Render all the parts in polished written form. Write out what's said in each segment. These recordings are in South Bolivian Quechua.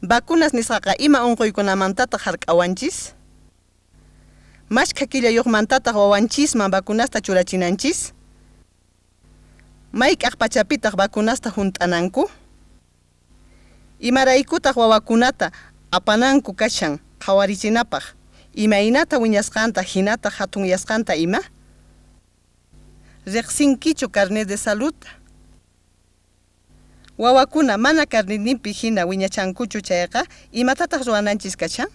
Vacunas nisqaqa ima unquykunamantataq hark'awanchis? Mashkha killayuqmantataq wawanchisman vacunasta churachinanchis? Mayk'aq pachapitaq vacunasta hunt'ananku? Imaraykutaq wawakunata apananku kashan qhawarichinapaq, imaynata wiñasqanta hinataq hatunyasqanta ima? Riqsinkichu carnet de saludta? Wawakuna mana carnetninpi hina wiñachankuchu chayqa, imatataq ruwananchis kashan?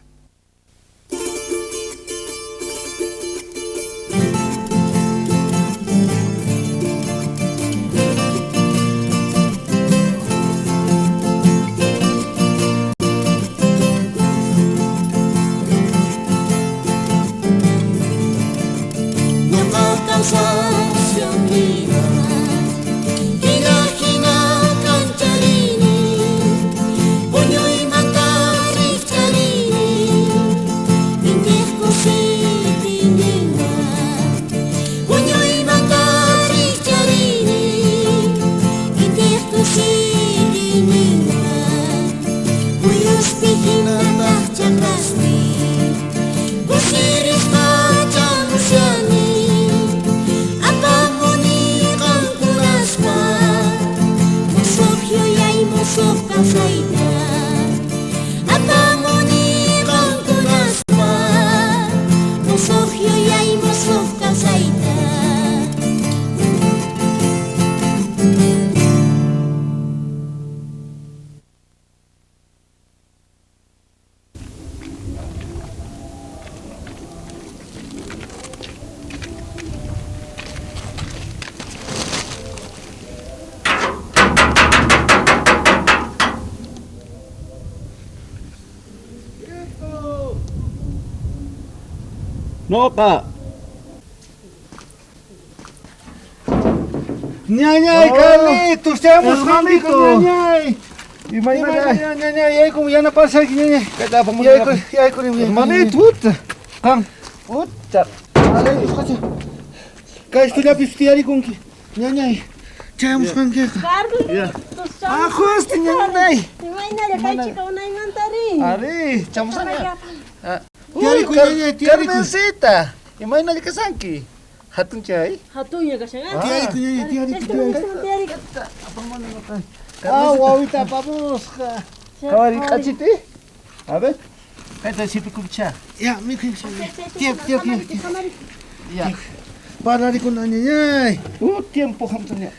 Noqa. Ñañay, Carlitos, chayamusqankiku ñañay. Imaynalla? Ñañay, yaykun yanapasayki ñañay. Kayta apamun. Yaykun, yaykun. Hermanito, puta. Qan. Puta. Kay estullapis tiyarikunki. Ñañay, chayamusqankiqa. Carlitos, Ah, justo ñañay. Imaynalla kay chika unaymanta rin. Ari, chamusana. Tiyarikuy, ñañay, tiyarikuy. Carmencita, imaynalla kasanki? Hatun chay. Hatunña kashan, ah. Tiyarikuy, ñañay, tiyarikuy, tiyarikuy. Tiyarikuy. Ah, wawita apamusqa. Qhawari k'achiti. A ver. Kayta sipikucha. Ya, mikhuy. Tiyakuy, tiyakuy. Ya. Parlarikuna ñañay. Tiempo hamtuña.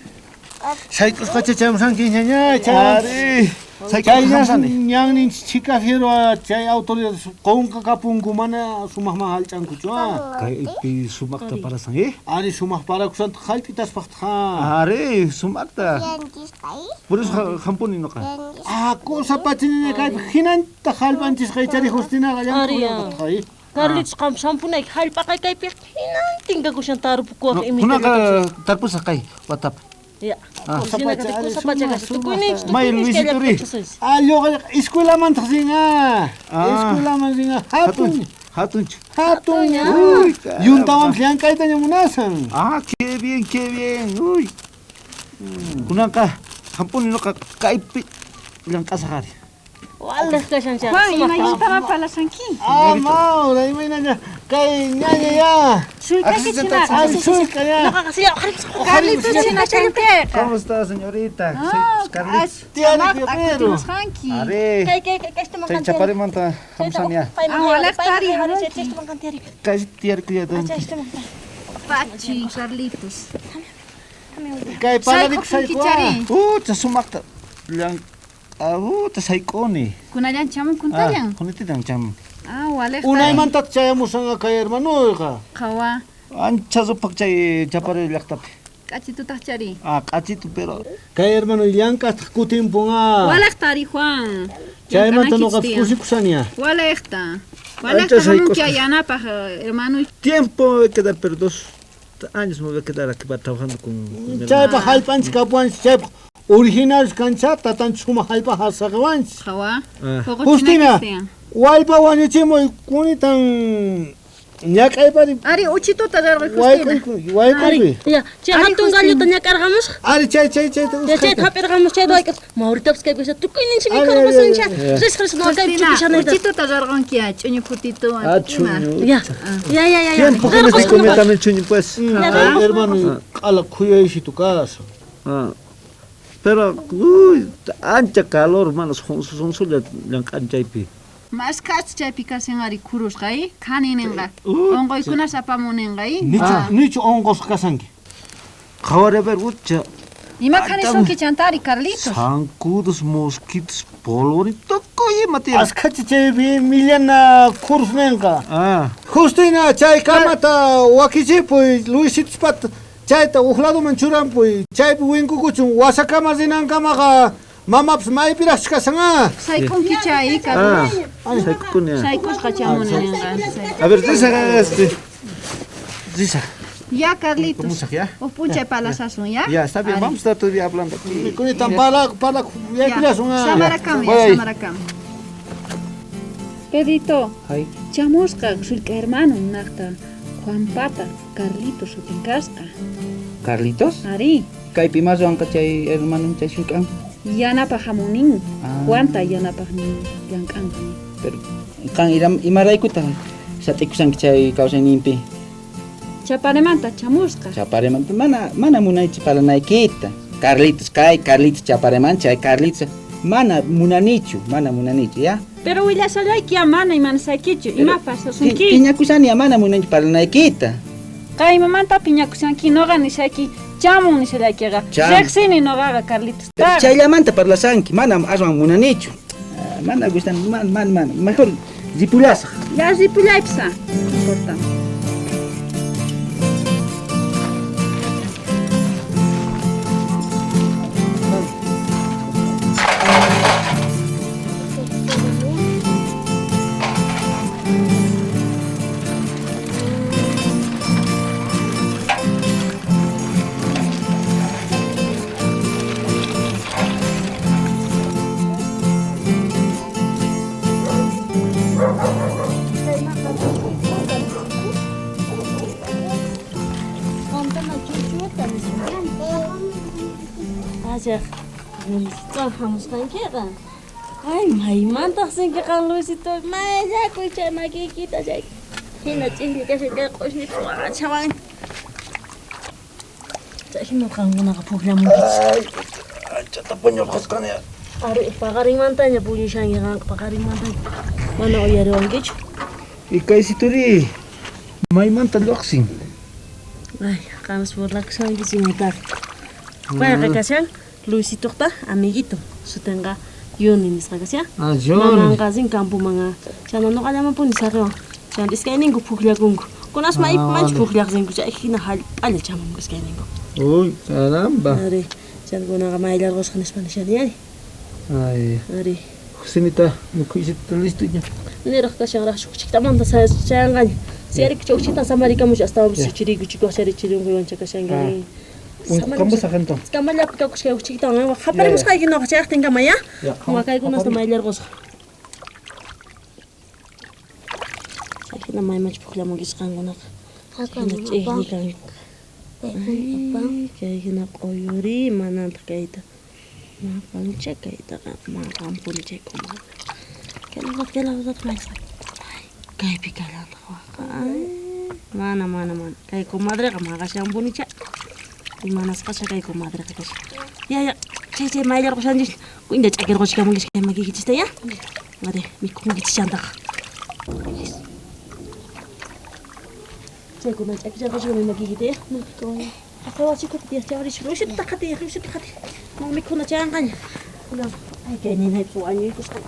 Sayk'usqacha chayamusqanki ñañay. Ari. Chay ñannin chhika fiero chay autoridad qunqa kapunku mana sumaqman hallch'ankuchu ah. Kaypi sumaqta parasan, eh? Ari sumaq parakusanta hallp'itaspaqtaq Ari, sumaqta. Por eso hampuni noqa. Ah, cosa pacha ñañay kaypi hinanta hallp'anchisqa ichari Justinaqa Ari, ya. llamk'ullanqataq Carlitos, qam sampunayki hallp'aqa kaypi hinantin kakushan tarpukuwaq imita. Kunaqa tarpusaq kay watapi. Ya. Ah. Kusa pacha kashan. Tukuyninchis, May tukuyninchis kay Luisito ri. llaqtapi Ah, lluqallaqa escuelamantaq rin ah. Ah. Escuelaman rin ah. Hatun. Hatunch. Hatun. Uy, caramba. Yuntawanpis llank'aytaña munasan. Ah, qué bien, qué bien. Uy. Kunanqa hampuni noqa kaypi llank'asaq ari. Waliq kashan chay. Juan, imaynintaman parlashanki? Ah, Maura, imaynalla kay ñaña ya. Sullk'ayki chinaqa. Ay, sullk'a ya. Noqaqa siya Carlitos china kankiqa. ¿Cómo está, señorita? Ah, Soy Carlitos. Tiyarikuy, pero. Kutimusqanki. Ari. Kay kay kay kayta Chay chaparimanta hamusani ya. Ah, walaqta ari hamunki. Kay tiyarikuy ya. Pachi, Carlitos. Kay parlarikuy Sayk'ukunki sayk'u. chari. Ucha sumaqta llan ucha sayk'uni. Kunallan chamun kuntallan. Kunititan chamun. Ah, walaqta. Unaymantataq chayamusanqa kay hermanuyqa. Qhawa. Ancha rupaq chay chapari llaqtapi. K'achitutaq chari. Ah, k'achitu pero Kay hermano llank'ataq kutinpun ah. Walaqta ari Juan. Chaymanta Llank'anaykichis noqapis tiyan. kusikusani ah. Walaqta. Walaqta Ancha hamunki sayk'usqa. yanapaq hermano. Tiempo me voy a quedar, pero 2 años me voy a quedar aquí trabajando con mi hermano. Chaypaq hallp'anchis kapuwanchis chaypaq originales kancha tatanchis sumaq hallp'a saqiwanchis. Qhawa. Ah. Justina, Puquchinakis tiyan. wallpa wañuchimuy kunitan Ñak'aypari. Ari uchituta rarqoy Justina. Wayk'uyku, wayk'uyku. Ya, chay Ari, hatun Justina. galluta ñak'arqamusqa. Ari chay chay chayta Ya chayta usqhayta. hap'irqamus chayta wayk'us. Mauritapas kaypi kashan tukuyninchik Ari, ari, mikhurqasuncha. ari. Risqa risqa noqa kaypi Justina, chukushanayta. uchituta rarqonki ya, ch'uñu phutituwan. Ah, ima. chuño. Ya. Ya ya ya ya. Tiempo que no se come también chuño, pues. Ay, hermano, q'ala khuyaysitu kashan. Ah. Pero, uy, ancha calor, mano, sonsolla llank'an chaypi. Maskach chaypi kashan ari khurusqa, eh? Khani ninqa. Uy, Onqoykunas apamu ninqa, eh? Nichu, nichu onqosqa kashanki. Qhawari a ver, ucha. Ima khanisunki chantari, Carlitos? Zancudos, mosquitos, polvorín, tukuy ima tiyan. Askhachi chaypi millana khurus ninqa. Ah, Justina, chay kamata wakichipuy, Luisituspata chayta uj ladoman churampuy, chaypi winkukuchun wasakama rinankamaqa mamapas maypiraqchus kashan ah. Sayk'unki chay, ah, Carlos? sayk'ukuni. ah. Sayk'usqa chamuni ninqa. A ver, risa, este. Risa. Ya, Carlitos. Kamusaq, ya. Uj p'unchay parlasasun, ya? Ya, está bien, Ari. vamos a estar todavía hablando aquí. Mikunitan parlak parlak Ya. yaykullasun ah. Samarakam, ya, Voy. samarakam. Pedrito, Ay. chamusqa sullk'a hermano naqta Juanpata, Carlitos sutin kasqa. Carlitos? Ari, Kaypi mas ruwanqa chay hermano chay sullk'an. yanapaq hamunin. Ah. Juanta yanapaq nin llank'anqa nin. Pero qan imaraykutaq sat'ikushanki chay kawsayninpi? Chaparemanta chamusqa. Chaparemanta mana mana munaychu parlanaykita. Carlitos kay, Carlitos Chapareman chay Carlitos mana munanichu, mana munanichu, ya? Pero willashallayki ya mana imanasaykichu, ima pasasunki? Piñakushani ya mana munanichu parlanaykita. Kaymamanta piñakushanki noqa nishayki chamun nishallaykiqa. Cham. Riqsini noqaqa Carlitostaqa. Chayllamanta parlashanki, mana aswan munanichu. Ah, Mana gustan, mana mana mana. Mejor ripullasaq. Ya ripullaypis, ah. Importa. Allaq, Luisito hamusqankiqa. Ay, maymantaq sinki qan Luisito, mayllakuy chay makiykita chay. Hina ch'inlla kashan kay q'ushñipi waqachawan. Chay hina qankunaqa pukllamunkichis. Anchata puñurqasqani. Ari, paqarinmantaña puñushanki qanqa paqarinmantaña. Mana uyariwankichu. Y kaysituri, maymanta lluqsin. Ay, qanpas burlakushankichis imataq. Payqa kashan Luisituqta amiguito, sutinqa Yuni nisqa kashan. Ah, Yuni. Mamanqa rin campoman ah. Chayna noqallamanpuni saqiwan. Chayna iskayninku pukllakunku. Kunasma Ah, ipamanchu vale. pukllaq rinku, chay hina hallp'alla chamunku iskayninku. Uy, caramba. Ari, chaykunaqa mayllarqusqa nispa nishani ari. Ay, Ari, Justinita, mikhuysita listo ña. niraq kashanraq chiktamanta chayanqaña. Siyarikucha ukchita samarikamusha astawanpis chiriykuchikuq chari chirunquywancha kashanki. Ah. Unqusqamusaq entonces. Kamallapi kakusqa ukchikitawan haparimusqayki noqa chayaqtinkama ya. Ya, Wakaykunasta mayllarqusqa. Chay hina maymanchu pukllamunkichis qankunaqa. Hina ch'ikñi kanku. Ay, kay hina q'uyuri manantaq kayta. Maqancha kaytaqa maqanpuni chay comadre. Kay kay lawsataq mayllasqa. Ay, kaypi kallantaq waqa. Ay, mana mana mana. Kay comadreqa maqashanpunicha. Imanasqacha kay comadreqa kashan. Ya ya, chay chay mayllarqushanchis. Kuyinta ch'akirquchikamunkichis kay makiykichista ya. Ari, mikhunkichis chantaqa. Chaykuna ch'akicharquchikami makiykita ya. Aqawachikupi tiyaq chawrichik. Ushita qhatiyaq, ushita qhatiy. No mikhuna chayanqaña. Kunan, ay kay ninaypis wañuykusqa.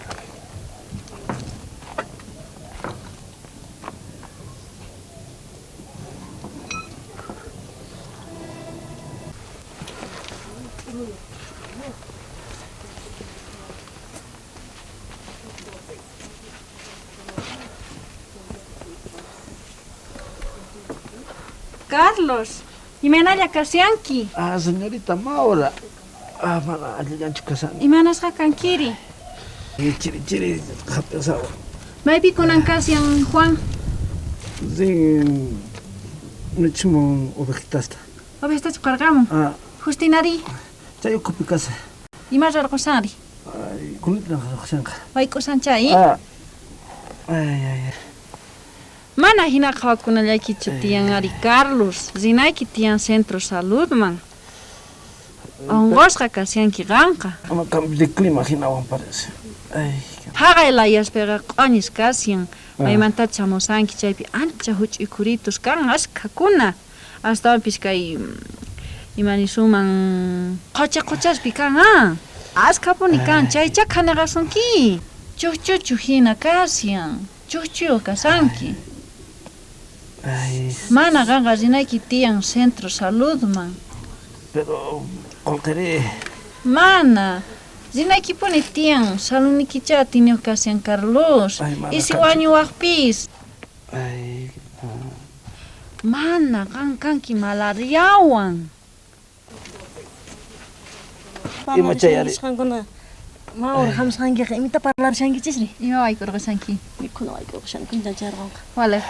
Carlos, imaynalla kashanki? Ah, señorita Maura. Ah, mana allillanchu kasani. Imanasqa kankiri? Chiri chiri hap'ishawan. Maypi kunan kashan Juan? Rin michimun ovejitasta. Ovejitachu qarqamun? Ah. Justinari? Chay ukhupi kashan. Ima rurqushanri? Ay, kunutran rurqushanqa. Wayk'ushan chay? Ah. Ay, ay, ay. Mana hina qhawakunallaykichu tiyan ari Carlos, rinayki tiyan Centro Saludman. Onqosqa kashanki qanqa. Ama cambio de clima hinawan parece. Ay. Haqay layaspiqa q'oñis kashan. Maymantachus hamusanki chaypi ancha huch'uy khuritus kan askhakuna. Astawanpis kay ima nisuman qocha qochaspi kan a. Askhapuni kan chaychá khanaqasunki. Chukchuchu hina kashan. Chukchuyuq kashanki. Ay. Mana qanqa rinayki tiyan Centro Saludman. Pero qolqeri. Mana. Rinaykipuni tiyan salunikichá atiniyuq kashan Carlos. Ay, mana Y si kanchu. wañuwaqpis. Ay. Mana qan kanki malariawan. Ima chay ari? Qankuna Maura hamusqankiqa imata parlarishankichisri? Ima waykurqushanki? Mikhuna waykurqushan kunchanchayarqanqa. Wale,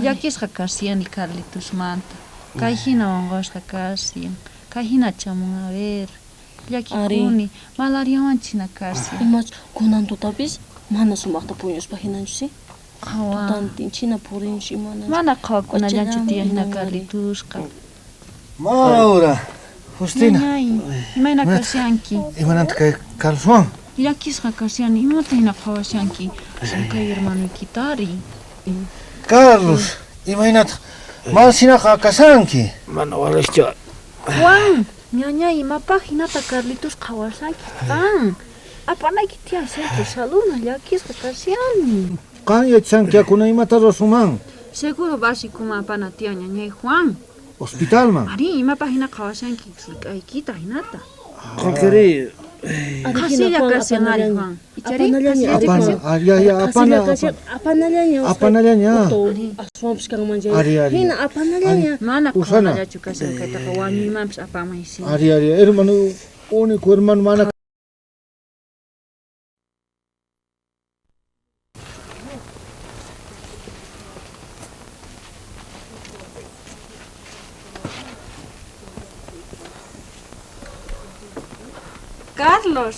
llakisqa kashani Carlitusmanta. Kay hina onqosqa kashan. Kay hina chamun a ver. Llakikuni, malariawan china kashan. Imach kunan tutapis mana sumaqta puñuspa hinanchu si? Qhawan. Tutantin china purinchu imana. Mana qhawakunallanchu tiyan hina Qochallan Carlitusqa. Maura, Justina. Ñañay, imayna kashanki? Imananta kay Carloswan? Llakisqa kashani, imata hina qhawashanki? Kay hermanoykitari. Carlos, imaynataq mana hinaqa kashanki? Mana walejchu. Juan, ñañay, imapaq hinata Carlitos qhawashanki qan? Apanayki tiyan Centro Saludman, llakisqa kashani. Qan yachanki akuna imata ruwasunman? Seguro básicoma apana tiyan ñañay Juan. Hospitalman. Ari, imapaq hina qhawashanki sullk'aykita hinata. Qolqeri. Qhasilla kashan ari Juan. Ichari Apanallaña, qhasilla Apana, kashan? ah, ya, ya, apana, Qhasilla kashan, apanallaña. Apanallaña. Aswanpis kanman chay. Ari, ari. Hina apanallaña. Mana Usana. qhawanallachu kashan kaytaqa wañuymanpis apamaysi. Ari, ari, hermano, único hermano mana Carlos,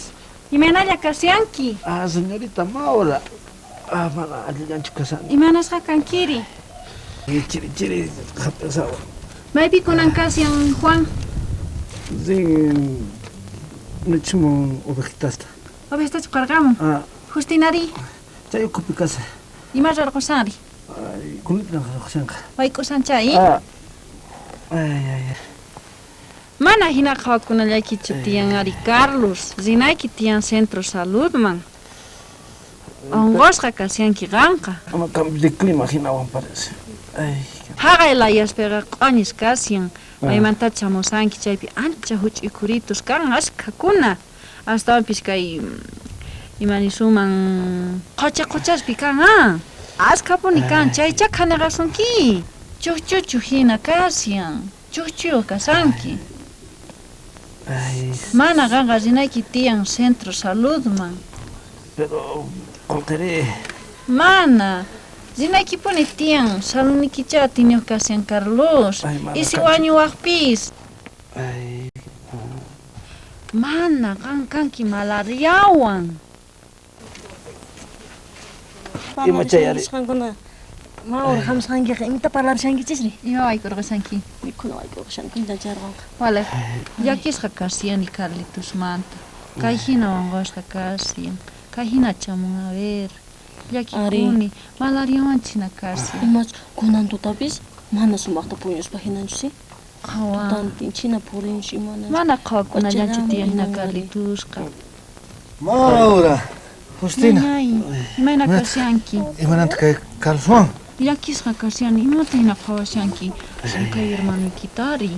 imaynalla kashanki? Ah, señorita Maura. Ah, mana allillanchu kashani. Imanasqa kankiri? Chiri chiri hap'isawan. Maypi kunan kashan Juan? Rin michimun ovejitasta. Ovejitachu qarqamun? Ah. Justinari? Chay ukhupi kashan. Ima rurqushanri? Ay, kunutran rurqushanqa. Wayk'ushan chay? Ah. Ay, ay, ay. Mana hina qhawakunallaykichu tiyan ari Carlos, rinayki tiyan Centro Saludman. Onqosqa kashanki qanqa. Ama cambio de clima hinawan parece. Ay. Haqay layaspiqa q'oñis kashan. Maymantachus hamusanki chaypi ancha huch'uy khuritus kan askhakuna. Astawanpis kay ima nisuman qocha qochaspi kan a. Askhapuni kan chaychá khanaqasunki. Chukchuchu hina kashan. Chukchuyuq kashanki. Ay. Mana qanqa rinayki tiyan Centro Saludman. Pero qolqeri. Mana. Rinaykipuni tiyan salunikichá atiniyuq kashan Carlos. Ay, mana Y si kanchu. wañuwaqpis. Ay. Mana qan kanki malariawan. Ima chay ari? Qankuna Maura hamusqankiqa imata parlarishankichisri? Ima waykurqushanki? Mikhuna waykurqushan kunchanchayarqanqa. Wale, llakisqa kashani Carlitusmanta. Kay hina onqosqa kashan. Kay hina chamun a ver. Llakikuni, malariawan china kashan. Imach kunan tutapis mana sumaqta puñuspa hinanchu si? Qhawan. Tutantin china purinchu imana. Mana qhawakunallanchu Qochallan tiyan hina hinan ari. Carlitusqa. Maura, Justina. Ñañay, imayna kashanki? Imananta kay Carloswan? Llakisqa kashani, imata hina qhawashanki? Kay hermanoykitari.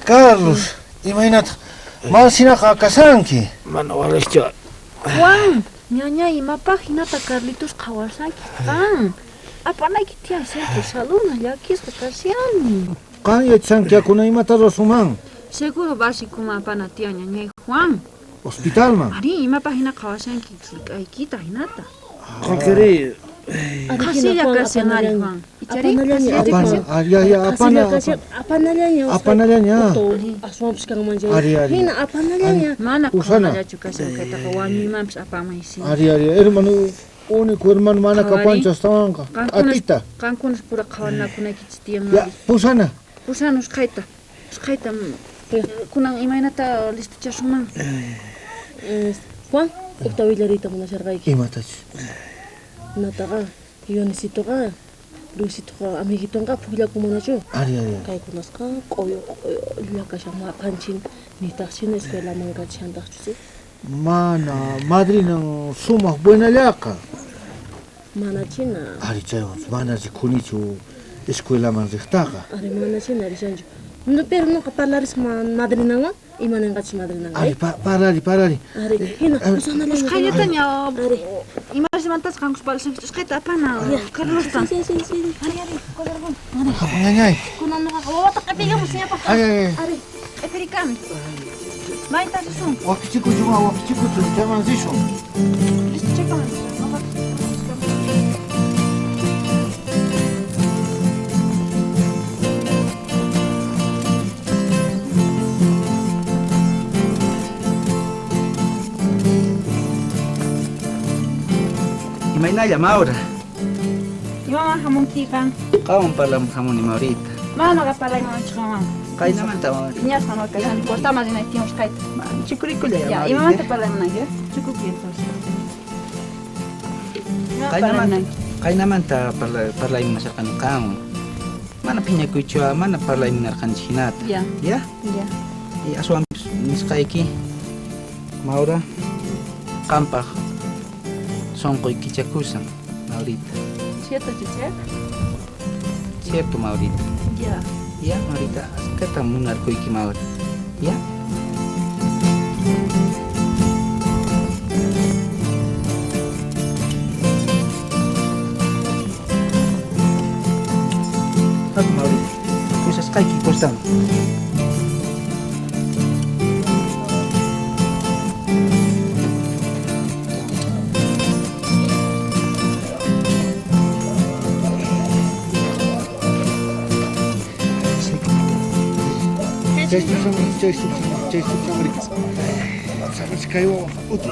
Carlos, imaynataq mana hinaqa kashanki? Mana walejchu. Juan, ñañay, imapaq hinata Carlitos qhawashanki qan? Apanayki tiyan Centro Saludman, llakisqa kashani. Qan yachanki akuna imata ruwasunman? Seguro básicoma apana tiyan ñañay Juan. Hospitalman. Ari, imapaq hina qhawashanki sullk'aykita hinata. Qolqeri. Qhasilla kashan ari Juan. Ichari? Apanallaña, Apana, ah, ya, ya, apana. Apanallaña. Apanallaña. Aswanpis kanman chay. Ari, ari. Hina apanallaña. Mana Usana. qhawanallachu kashan kaytaqa wañuymanpis apamaysi. Ari, ari, hermano, único hermano mana Qhawari. kapanchu astawanqa. Atita. Qankunas pura qhawanakunaykichis tiyan. Ya, pusana. Pusana usqhayta. Usqhayta kunan imaynata listochasunman. Juan, uqta willariyta munasharqayki. Imatachus. Nataqa, Yonisitoqa, Luisitoqa, amiguitonqa pukllakumanachu. Ari, ari. Kaykunasqa q'uyu q'uyulla kashan maqanchin, nitaqchina escuelaman kachishantaqchu, sí? Mana, madrinan sumaq buenallaqa. Mana china. Ari, chaywan mana rikunichu escuelaman riqtaqa. Ari, mana china rishanchu. No, pero noqa parlarisaq madrinanwan, imananqachus madrinanqa. Ari, parlari, parlari. Ari, hina, pusanallan. Usqhayllataña Ari. imasmantas qankus parlashankichis usqhayta apana Carlosta. Sí, sí, sí. Ari, ari, qodarqun. Ñañay. Kunan noqaqa wawata q'ipiykamus ñapaq. Ay, ay, ay. Ari. Q'ipirikami. Mayta risun. Wakichikuchun, wakichikuchun, chayman rishun. Listochakaman. Imaynalla, Maura. Imaman hamunki qan? Qanwan parlamuq hamuni, Maurita. Mana noqa parlaymanchu qanwan. Qaynamanta, Maurita. Phiñasqa noqa kashani, postaman rinay tiyan usqhayta. Chikurikulla, Ya, Maurita. imamanta parlaymananki? Chikukuy entonces. Qaynamanta, qaynamanta parlaymunasharqani qanwan. Mana phiñakuychu, mana parlaymunarqanchik hinata. Ya. Ya? Ya. Y aswanpis nisqayki, Maura, qampaq sonqoy kichakusan, Maurita. Cierto, chiche? Cierto, Maurita. Ya. Ya, Maurita, askata munarkuyki, Maura. Ya? Haku, Maurita. Pusasqayki postaman.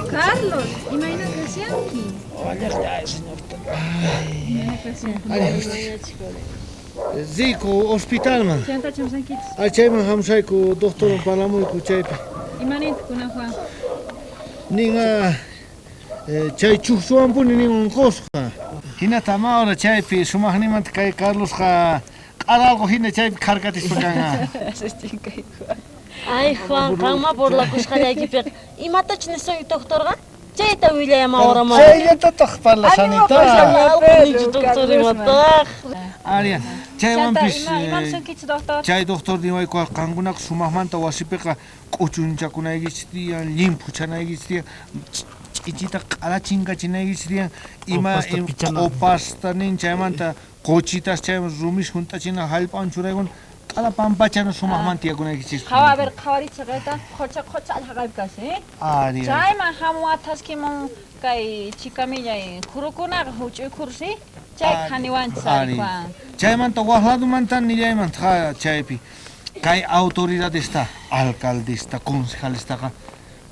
Carlos, imayna kashanki? Imayna kashanki? Riku hospitalman. Chanta chamsankichis. Ay, chayman hamusayku, doctorwan parlamuyku chaypi. Imanintaq kunan, Juan? Ninqa chay chukchuwanpuni nin unqusqa. Hinata Maura chaypi sumaqninmanta kay Carlosqa q'aralqu hina chaypi kharkatispa kanqa. Ay, Juan, qanma burlakusqallaykipiqa imatachus nisunki doctorqa? Chayta willay Maura ma. Chayllatataq parlashanita. Alqunichu doctor imataq. Ari, chaywanpis, Chanta, ima nisunkichis doctor? Chay doctor niwayku qankunaqa sumaqmanta wasipiqa k'uchunchakunaykichis tiyan, llimphuchanaykichis tiyan, ch'ichita q'alachinkachinaykichis tiyan, ima Q'upasta pichana. q'upasta nin chaymanta quchitas chayman rumis hunt'achina hallp'awan churaykuna q'ala pampachana sumaqmanta tiyakunaykichis. Qhawa, a ver, qhawarichis kayta, qocha qocha allqaypi kashan, eh? Ari, ari. Chayman hamuwathaskimun kay chikamillay khurukunaqa huch'uy khurus, eh? Chay Ari, qhaniwanchis, ari. Juan. Chaymanta waq ladumanta nillaymanta chaypi kay autoridadesta, alcaldesta, concejalestaqa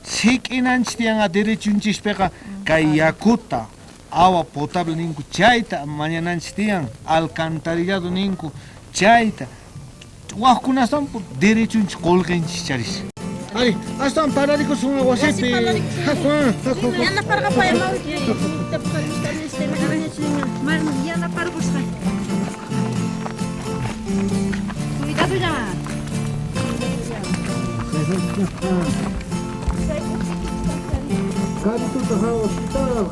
sik'inanchis tiyanqa derechunchispiqa kay yakuta, agua potable ninku chayta mañananchis tiyan, alcantarillado ninku chayta. Waqkunastan derechunchis qullqinchis charis. Ari, astawan pararikusun wasipi. Haku, haku, haku. Yanaparqapaya, Maurita. Man, yanaparqusqa. Cuidado ya. Carito, hospital.